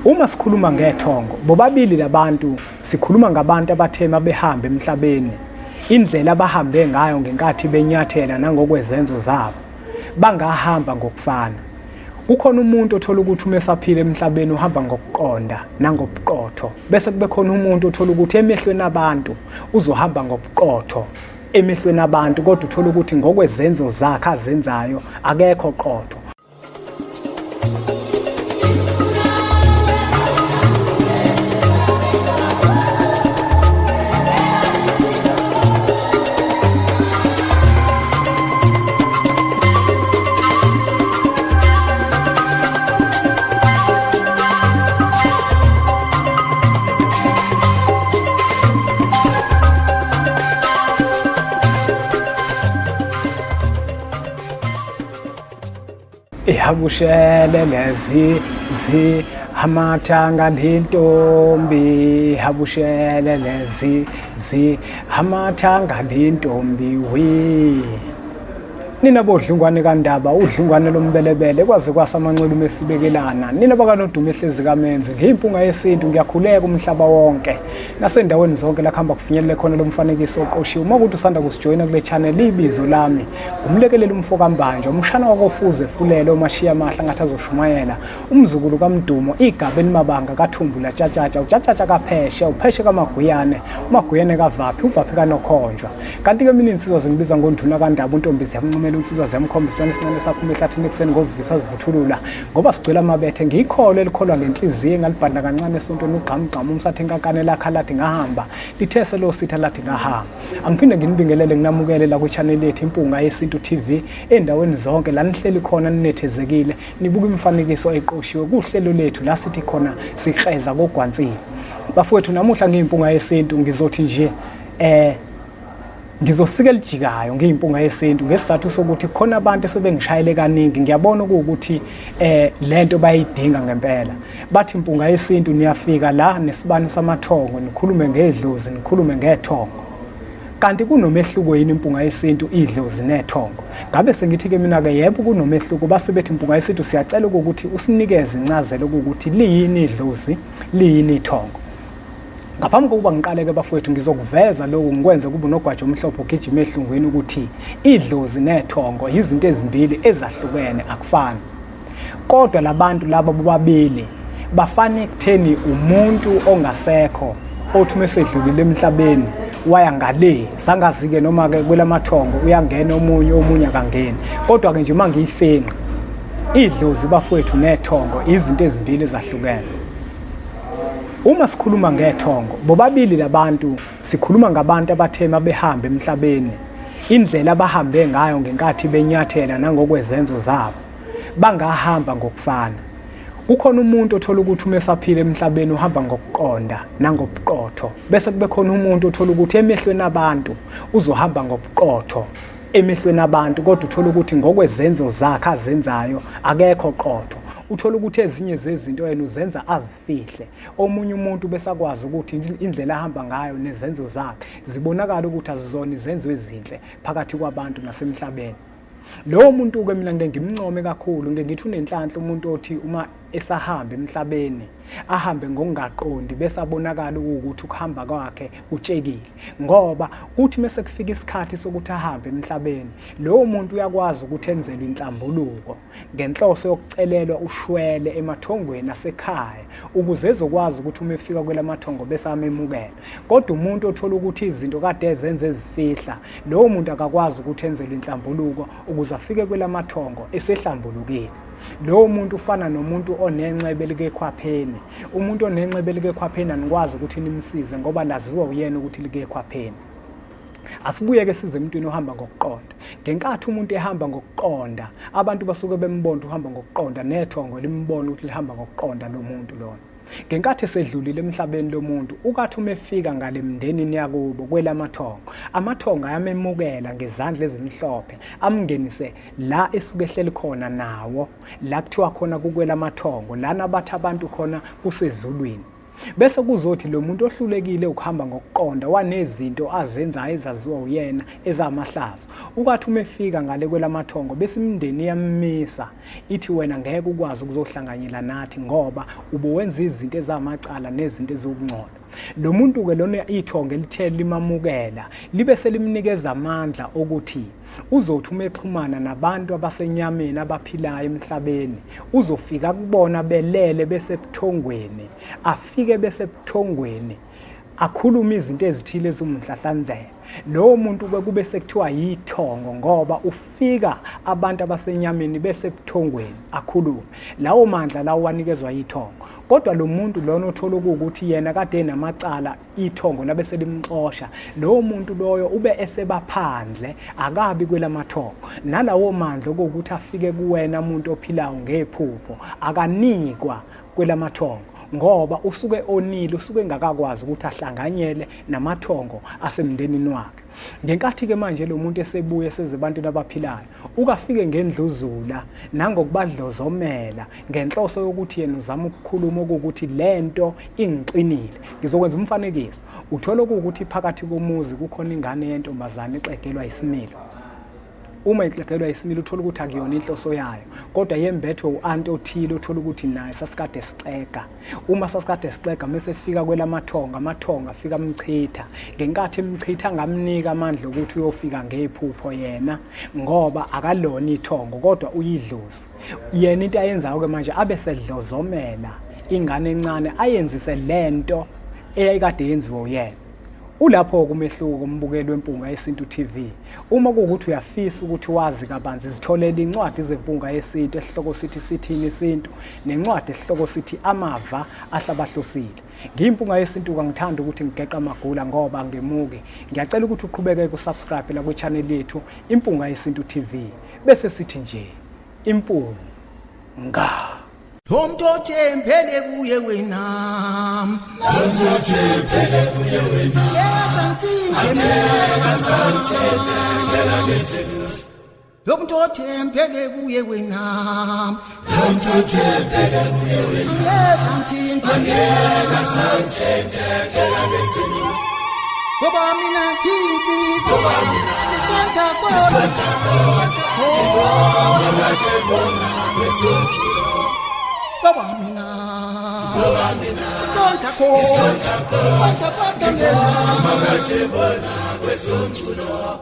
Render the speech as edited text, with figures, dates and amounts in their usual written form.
Uma sikhuluma ngethongo, bobabili labantu sikhuluma ngabantu abathe mabehambe emhlabeni, indlela abahambe ngayo ngenkathi benyathela nangokwezenzo zabo, bangahamba ngokufana. Kukhona umuntu othola ukuthi uma esaphila emhlabeni uhamba ngokuqonda nangobuqotho, bese kube khona umuntu othola ukuthi emehlweni abantu uzohamba ngobuqotho emehlweni abantu, kodwa uthola ukuthi ngokwezenzo zakhe azenzayo akekho qotho. Ihabushelelezi zi amathanga lintombi habushelelezi zi amathanga lintombi wi Nina bodlungwane kaNdaba, udlungwane lombelebele kwaze kwasa amanxeba umesibekelana. Nina bakanodumo ehlezi kamenzi, ngiyimpunga yesintu ngiyakhuleka umhlaba wonke. Nasendaweni zonke la kuhamba kufinyelele khona lo mfanekiso oqoshiwe. Uma kuthi usanda kusijoyina kule channel, ibizo lami ngumlekeleli umfo kaMbanjwa, umshana wakofuze fulele omashiya amahla ngathi azoshumayela, umzukulu kaMdumo, igaba elimabanga kaThumbu latshatshatsha, utshatshatsha kaPheshe, uPheshe kaMaguyane, uMaguyane kaVaphi, uVaphi kaNokhonjwa. Kanti-ke mina insizwa zingibiza ngonduna kaNdaba, untombi ziyamncumela, insizwa ziyamkhomba, isilwane esincane saphuma ehlathini ekuseni ngovivi sazivuthulula ngoba sigcwele amabethe. Ngiyikholwa elikholwa ngenhliziyo engalibhanda kancane esontweni ugqamugqamu umsathe inkankane lakha lathi ngahamba lithe selositha lathi ngahamba. Angiphinde nginibingelele nginamukele la kwi-channel yethu Impunga Yesintu TV endaweni zonke la nihleli khona ninethezekile nibuka imifanekiso eqoshiwe kuhlelo lethu la sithi khona sikreza kogwansile. Bafowethu namuhla ngiyimpunga yesintu ngizothi nje ngizosika elijikayo ngiyimpunga yesintu ngesizathu sokuthi khona abantu esebengishayele kaningi ngiyabona ukuthi lento bayidinga ngempela. Bathi impunga yesintu niyafika la nesibani samathongo nikhulume ngedlozi nikhulume ngethongo. Kanti kunomehluko yini impunga yesintu idlozi nethongo? Ngabe sengithi ke mina ke yebo kunomehluko base bethi impunga yesintu siyacela ukuthi usinikeze incazelo ukuthi liyini idlozi liyini ithongo. Ngaphambi kokuba ngiqale-ke bafowethu ngizokuveza lokhu ngikwenze kube unogwaja omhlophe ogijima ehlungwini ukuthi idlozi nethongo yizinto ezimbili ezahlukene akufani. Kodwa labantu laba bobabili bafana ekutheni umuntu ongasekho othi uma esedlulile emhlabeni waya ngale sangazi-ke noma-ke kwelamathongo uyangena omunye omunye akangeni kodwa-ke nje uma ngiyifenqa idlozi bafowethu nethongo izinto ezimbili ezahlukene. Uma sikhuluma ngethongo, bobabili labantu sikhuluma ngabantu abathe mabehambe emhlabeni, indlela abahambe ngayo ngenkathi benyathela nangokwezenzo zabo, bangahamba ngokufana. Kukhona umuntu othola ukuthi uma esaphila emhlabeni uhamba ngokuqonda nangobuqotho, bese kube khona umuntu othola ukuthi emehlweni abantu uzohamba ngobuqotho emehlweni abantu, kodwa uthola ukuthi ngokwezenzo zakhe azenzayo akekho qotho. Uthola ukuthi ezinye zezinto yena uzenza azifihle. Omunye umuntu besakwazi ukuthi indlela ahamba ngayo nezenzo zakhe zibonakala ukuthi azizona izenzo ezinhle phakathi kwabantu nasemhlabeni. Lowo muntu-ke mina ngike ngimncome kakhulu, ngike ngithi unenhlanhla umuntu othi uma esahamba emhlabeni ahambe ngokungaqondi bese abonakala ukuthi ukuhamba kwakhe kutshekile, ngoba kuthi mese kufika isikhathi sokuthi ahambe emhlabeni lowo muntu uyakwazi ukuthi enzelwe inhlambuluko ngenhloso yokucelelwa ushwele emathongweni asekhaya ukuze ezokwazi ukuthi uma efika kwelamathongo bese amemukela. Kodwa umuntu othola ukuthi izinto kade ezenze ezifihla, lowo muntu akakwazi ukuthi enzelwe inhlambuluko ukuze afike kwelamathongo esehlambulukile. Lowo muntu ufana nomuntu onenxeba elikekhwapheni. Umuntu onenxeba elikekhwapheni anikwazi ukuthi nimsize ngoba laziwa uyena ukuthi likekhwapheni. Asibuye-ke size emntwini ohamba ngokuqonda. Ngenkathi umuntu ehamba ngokuqonda, abantu basuke bembona uhamba ngokuqonda, nethongo limbona ukuthi lihamba ngokuqonda lo muntu lona. Ngenkathi esedlulile emhlabeni lo muntu, ukathi uma efika ngale mndenini yakubo kwelamathongo, amathongo ayamemukela ngezandla ezimhlophe, amngenise la esuke ehleli khona nawo, la kuthiwa khona kukwelamathongo, lana bathi abantu khona kusezulwini. Bese kuzothi lo muntu ohlulekile ukuhamba ngokuqonda wanezinto azenzayo ezaziwa uyena ezamahlazo. Ukathi uma efika ngale kwelamathongo bese imindeni iyammisa ithi wena ngeke ukwazi ukuzohlanganyela nathi ngoba ubowenza izinto ezamacala nezinto eziwukungcola. Lo muntu-ke lona ithongo elithe limamukela libe selimnikeza amandla okuthi uzothi uma exhumana nabantu abasenyameni abaphilayo emhlabeni uzofika kubona belele besebuthongweni afike besebuthongweni akhulume izinto ezithile eziwumhlahlandlela lowo muntu ke kube sekuthiwa yithongo ngoba ufika abantu abasenyameni besebuthongweni akhulume lawo mandla lawo wanikezwa yithongo kodwa lo muntu lona othola ukuthi yena kade enamacala ithongo labe selimxosha lowo muntu loyo ube esebaphandle akabi kwelamathongo nalawo mandla okuwukuthi afike kuwena muntu ophilayo ngephupho akanikwa kwelamathongo ngoba usuke onile usuke engakakwazi ukuthi ahlanganyele namathongo asemndenini wakhe ngenkathi-ke manje lo muntu esebuye seze ebantwini abaphilayo ukafike ngendluzula nangokubadlozomela ngenhloso yokuthi yena uzama ukukhuluma okuwukuthi le nto ingixinile ngizokwenza umfanekiso uthole okuwukuthi phakathi komuzi kukhona ingane yentombazane exegelwa isimilo uma ixegelwa isimilo uthola ukuthi akuyona inhloso yayo kodwa yembethwe u-anti othile othola ukuthi naye sasikade sixega uma sasikade sixega mese efika kwelamathonga amathonga afika amchitha ngenkathi emchitha angamnika amandla okuthi uyofika ngephupho yena ngoba akalona ithongo kodwa uyidlozi yena into ayenzayo ke manje abe sedlozomela ingane encane ayenzise lento eyayikade yenziwe uyena Ulapho-ke umehluko kumbukeli weMpunga Yesintu TV. Uma kuwukuthi uyafisa ukuthi wazi kabanzi, zitholele incwadi zeMpunga Yesintu esihloko sithi Sithini Isintu nencwadi esihloko sithi Amava Ahlabahlosile. NgiyiMpunga Yesintu kangithandi ukuthi ngigeqe amagula ngoba angemuki. Ngiyacela ukuthi uqhubeke kusubscribe la kwi-channel yethu Impunga Yesintu TV. Bese sithi nje Impunga. Lo muntu othembele kuye wena. Lo muntu othembele kuye wena. Lo muntu othembele kuye wena. Lo muntu othembele kuye wena. Angeke asangithethekela ngezinto. Ngoba mina ngiyinsizwa. Ngoba mina ngisanda kona. Ngoma kade bona kwesomculo. Ngoba mina. Ngoba mina. Ngisanda khona. Ngisanda khona. Ngisanda khona. Ngoma kade bona kwesomculo.